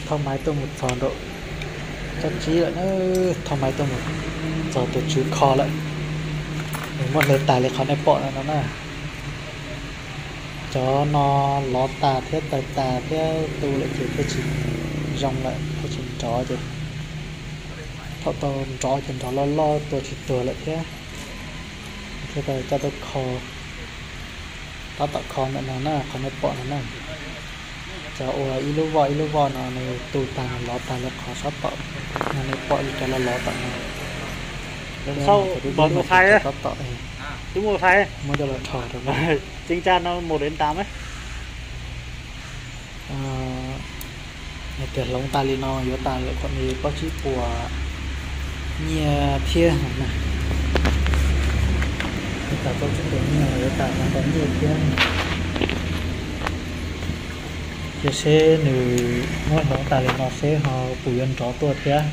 Thauj maiv tuaj mus txog nraum tsob tsib lawm na, thauj maiv tuaj mus txog tus tswv kho lawm. Nws muab hle tas li qhov nej pom no no na. Cov no lov tas thiab tawg tas thiab tu lawm ces thiaj tsis zoo lawm, thiaj tsis nrov ces thaum tau nrov ces nrov loj loj tua tsis tuag lawm thiab. Thiaj tau coj tuaj kho, tab tom kho ntawm no na, qhov nej pom no na. Cov uas ib lub voj ib lub voj no nws tu tas nws lov tas li qhov sab tom no, nej pom li cov lov lov tom no. Tab tom muab coj los rho rau no. Hais tias hloov tas li no yuav tas lawm kom nws plaub tsib puas nyiaj thiab na. Yuav tas plaub tsib puas nyiaj, yuav tas ntau nyiaj thiab. Cia seb nws muab hloov tas li no seb ho puas yuav nrov tuaj thiab.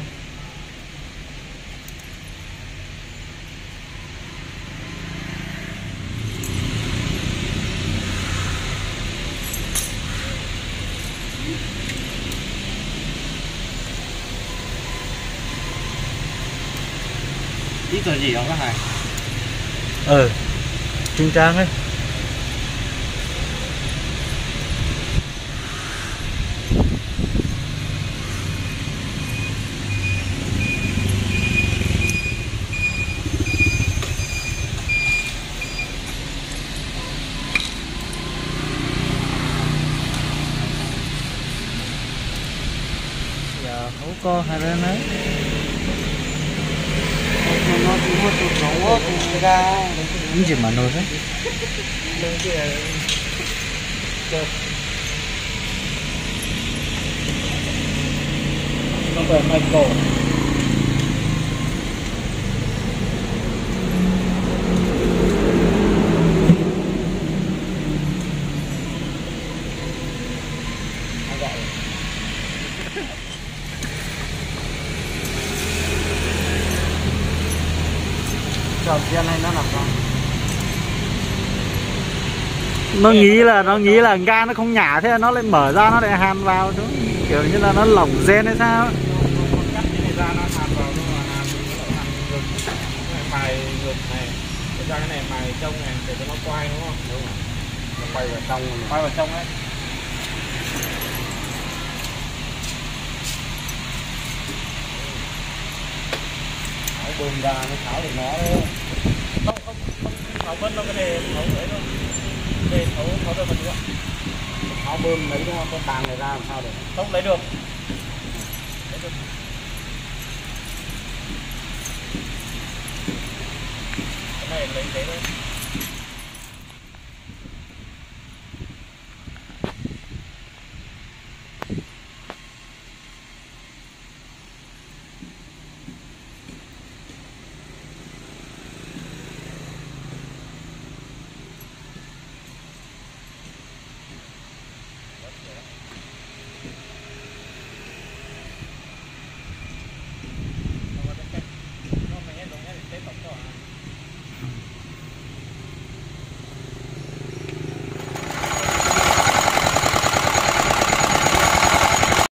Ib txog yim os koj hais. Tsis ntsa. Hauv ko hais lawm na. Ib ntsis mam nug xwb. Nó nghĩ là, nó nghĩ là ga nó không nhả, thế nó lại mở ra, nó lại hàn vào, đúng kiểu như là nó lỏng gen hay sao. Cắt cái này ra nó hàn vào, nó là hàn, nó lại hàn ngược, nó lại mài ngược này. Để cho cái này mài trông này, để cho nó quay, đúng không? Đúng rồi. Nó quay vào trong rồi. Quay vào trong đấy. Tháo bơm ra nó tháo được nó đấy. Không, không, không, tháo bơm nó có thể tháo ấy thôi. Về tháo, tháo được mà chú ạ. Tháo bơm lấy nó có tàng này ra làm sao được? Không lấy được. Lấy được. Cái này lấy thế thôi.